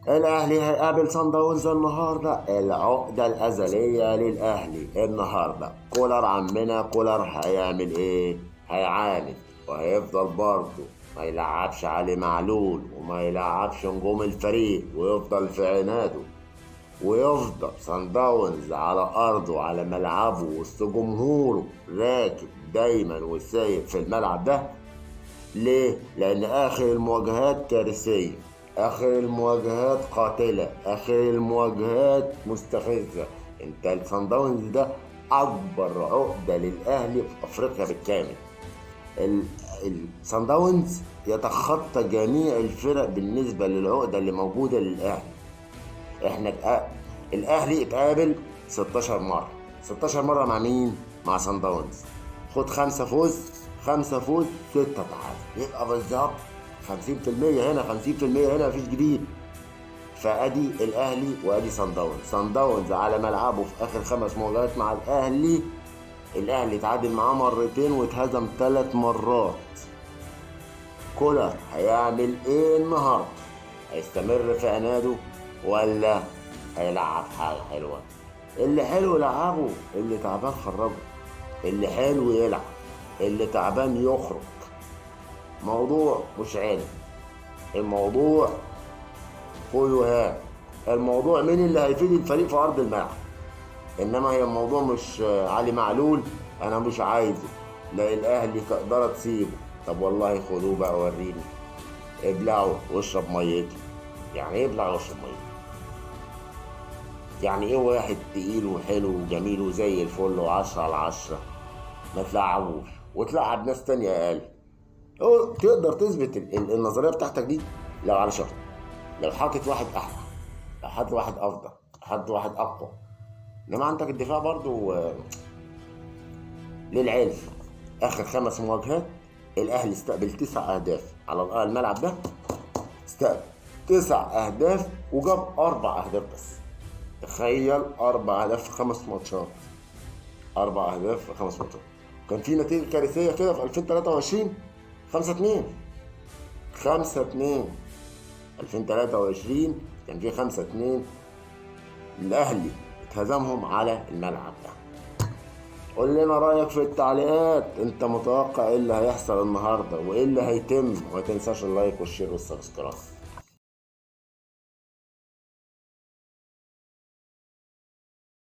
الاهلي هيقابل صن داونز النهارده، العقدة الازلية للاهلي النهارده. كولر عمنا كولر هيعمل ايه؟ هيعاند وهيفضل برضه ما يلعبش علي معلول وما يلعبش نجوم الفريق، ويفضل في عناده، ويفضل صن داونز على ارضه وعلى ملعبه وسط جمهوره راكب دايما وسايق في الملعب ده. ليه؟ لان اخر المواجهات كارثية، اخر المواجهات قاتله، اخر المواجهات مستفزة. انت الصن داونز ده اكبر عقده للاهلي في افريقيا بالكامل. الصن داونز يتخطى جميع الفرق بالنسبة للعقده اللي موجودة للاهلي. احنا الاهلي اتقابل 16 مرة، 16 مرة مع مين؟ مع صن داونز. خد 5 فوز، 5 فوز، 6 تعادل، يبقى بالظبط 50% هنا 50% هنا، مفيش جديد. فادي الاهلي وادي صن داونز. صن داونز على ملعبه في اخر 5 مواجهات مع الاهلي، الاهلي اتعادل معاه مرتين واتهزم 3 مرات. كولر هيعمل ايه النهارده؟ هيستمر في عناده ولا هيلعب حاجة حلوة؟ اللي حلو لعبه، اللي تعبان خرجه، اللي حلو يلعب، اللي تعبان يخرج. موضوع مش علم، الموضوع خد وهات، الموضوع مين اللي هيفيد الفريق في ارض الملعب. انما هي الموضوع مش علي معلول انا مش عايزه، لا الاهلي كإدارة تسيبه. طب والله خدوه بقى وريني، ابلعه واشرب ميته. يعني ايه ابلعه واشرب ميته؟ يعني ايه واحد تقيل وحلو وجميل وزي الفل وعشرة على 10 ما تلعبوش وتلعب ناس تانية اقل؟ هو تقدر تثبت النظرية بتاعتك دي لو على شرط، لو حاطط واحد احلى، لو حاطط واحد افضل، حاطط واحد اقوى. انما عندك الدفاع برضو، للعلم اخر 5 مواجهات الاهلي استقبل 9 اهداف على الملعب ده، استقبل 9 اهداف وجاب 4 اهداف بس. تخيل 4 اهداف في 5 ماتشات، 4 اهداف في 5 ماتشات. كان في نتيجة كارثية كده في 2023، 5-2، 5-2 2023، كان في 5-2 الاهلي اتهزمهم على الملعب ده. قول لنا رأيك في التعليقات، انت متوقع ايه اللي هيحصل النهارده وايه اللي هيتم؟ وما تنساش ال like وال share وال subscribe.